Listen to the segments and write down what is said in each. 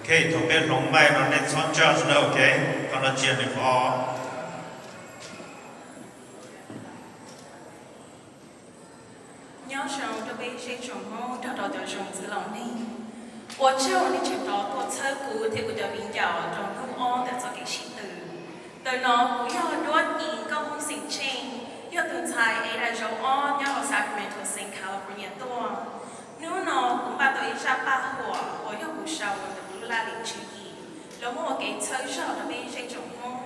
Ok, thaum peb hloov mic no nej txhob judge na, ok? Qhov no tsis yog nws fault. Nyob zoo rau peb zej tsoom Hmoob nrog rau cov zoo txwv laus neeg. Ua tsaug nej tseem tos tuaj txhawb kuv thiab kuv cov viv ncaus rau hnub ob ntawm txoj kev sib tw. Ntawm no kuv yog Duab Tis Nkauj Hmoob xeem Tsheej, yog tus ntxhais es daim zaum ob nyob hauv Sacramento xeev California tuaj. Hnub no kuv npaj tau ib zaj paj huam uas yog kuv sau ntawm kuv lub laj lim tswv yim los muaj ua kev txhawb zog rau peb zej tsoom Hmoob.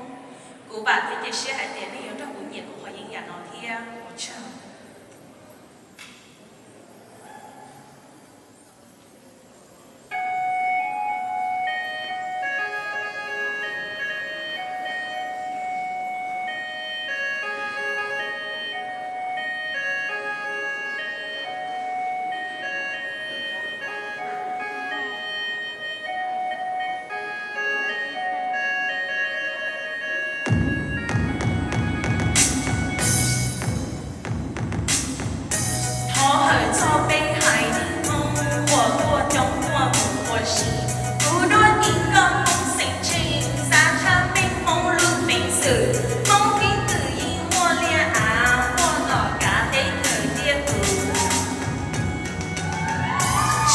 Kuv vam thiab cia siab hais tias nej yuav nrog kuv nyiam kuv qhov yeeb yam no thiab. Ua tsaug. Thov hawm txog peb haiv neeg Hmoob uas tuaj coob tuaj mus ua si. Kuv Duab Tis Nkauj Hmoob xeem Tsheej xav tshaj peb Hmoob lub peev xwm, Hmoob keeb kwm yeej muaj liaj av muaj nom kav teb chaws tiaj tus.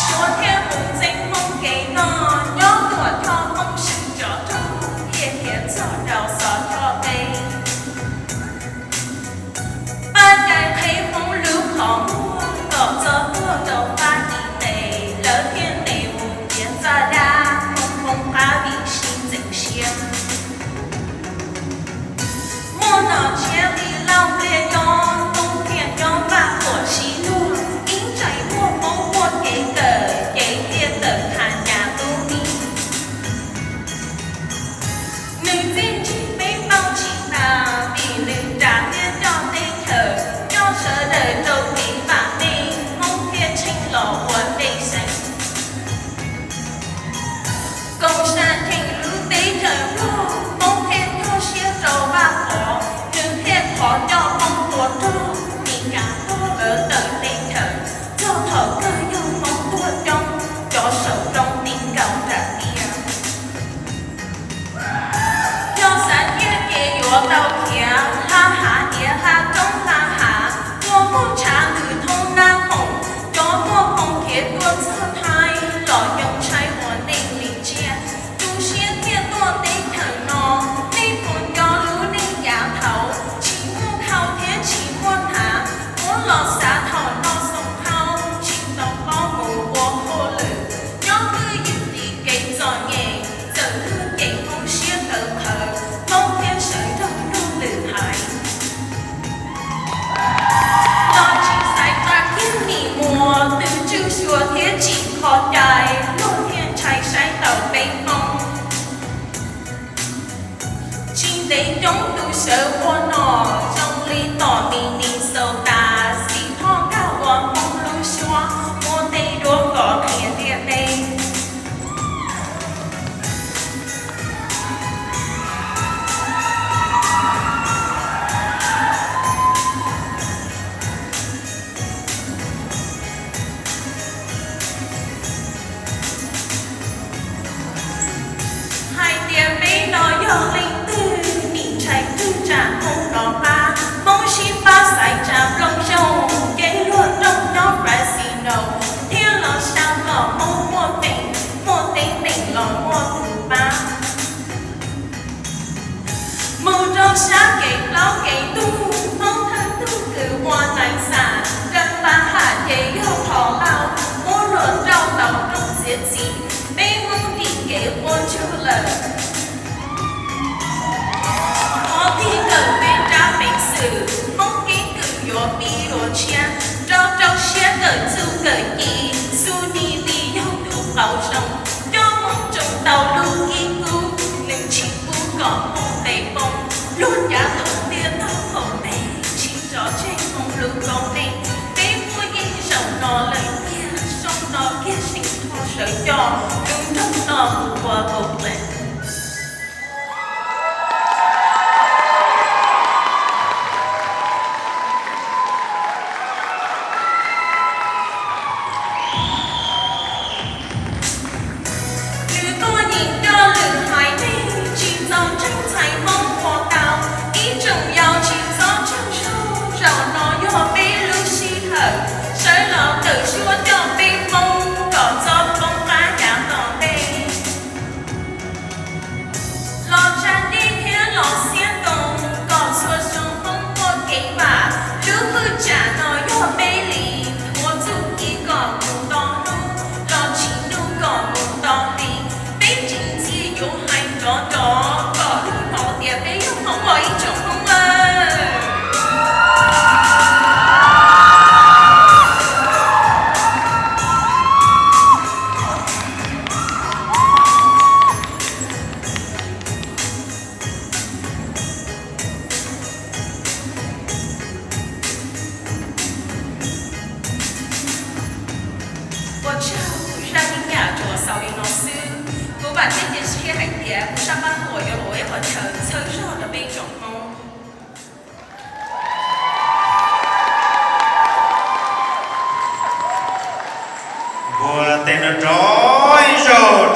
Suav thiab Hmoob txeeb Hmoob kev noj, nyob tuam thoj Hmoob swm tsov rog, thiaj hiav txog rau xov thoj teb. Pab cai qheb Hmoob lub qhov muag kom txog tuaj rau pab ib tes, lawv thiaj ntes mus tiav txaj dab, Hmoob poob qab vim sib ntxeev siab. Muaj nom tshiab li lauj npliaj cob, Hmoob thiaj cob paj huam sib luag, ib ntsais muaj Hmoob muaj kev kawm, ces thiaj tawm Thav Nyas lub mis. Nws txiaj ntsig peb paub tsis tas, vim nws ras thiab coj teb chaws, coj sawv daws rau kev vam meej, Hmoob thiaj tsheej los ua pej xeem. Koom Sam cheem lub teb chaws Nplog, Hmoob thiaj nrog siab rau Vaj Pov, nws thiaj thov coj Hmoob tua rog, Mis Kas tuag lawv tawm teb chaws, txog thaum kawg yog Hmoob tuag coob, cov saum roob ti nkaus nram tiaj. Yog xav tiag ces yuav tau khiav, hla hav iav hla roob hla hav, tua muaj tshav nws thoob nab khoom, cov muaj hmoo khiav tuaj txog Thaib, los yoo ntshai ua neej li tsiaj. Tu siab thiaj tuaj teb chaws no, nej puas nco lub neej yav thaud, tsis muaj khau thiab tsis muaj hnav, muab los xav thaum no xoom hau, tsis tau paub mus ua hauj lwm, nyob twj ywm li kev txom nyem, txawm luag ces Hmoob siab tawv qhawv, Hmoob thiaj sawv nrog luag lwm haiv. Los tsis xaiv tsa kiag nim muas, twb tswj xyuas thiab tsim kho cai, luag thiaj ntshai saib taus peb Hmoob. Tsis ntev coob tus sawv ua nom, zoo li tom Minnesota, xim phoj nkag ua Hmoob lub suab, muab tej duab kom qhia tiaj teb. Hais tias peb no yog leej twg, nim ntshai twg tsam Hmoob nov qab, Hmoob sib pab xaiv tsa nplooj zoog, ces luag rooj nyob Fresno thiaj los xav kom Hmoob muaj feem, muaj teeb meem los muaj tus pab. Mus rau sab kev plaub kev ntug, Hmoob thawj tug kws ua nais xam, Dawb Pab Ham ces yog Phom Lauj, muab luag nrauj tau roob txiav txim, peb Hmoob dim kev quaj ntsug lawm. Qhov tig kawm peb rab peev xwm, Hmoob keeb kwm yuav pib dua tshiab, rau rau siab kawm txuj kawm ci, Xu Nyis Lis yog tus qauv zoo, coj Hmoob tsoom tau lub kib kub, nws tsis pub kom Hmoob nqes poob, luag cav thoom tiaj tog qhov ntej, tsis tso tseg Hmoob lub koob meej, peb muaj yeej zaum no lawm tiag, zoo no kiag seem rho sawv coj lub nroog no mus ua Oakland. Nws tuaj Sab Pab Huam yuav los ua ib qho chaw txhawb zog rau peb tsoom Hmoob. Npua tes nrog rau ib zaug.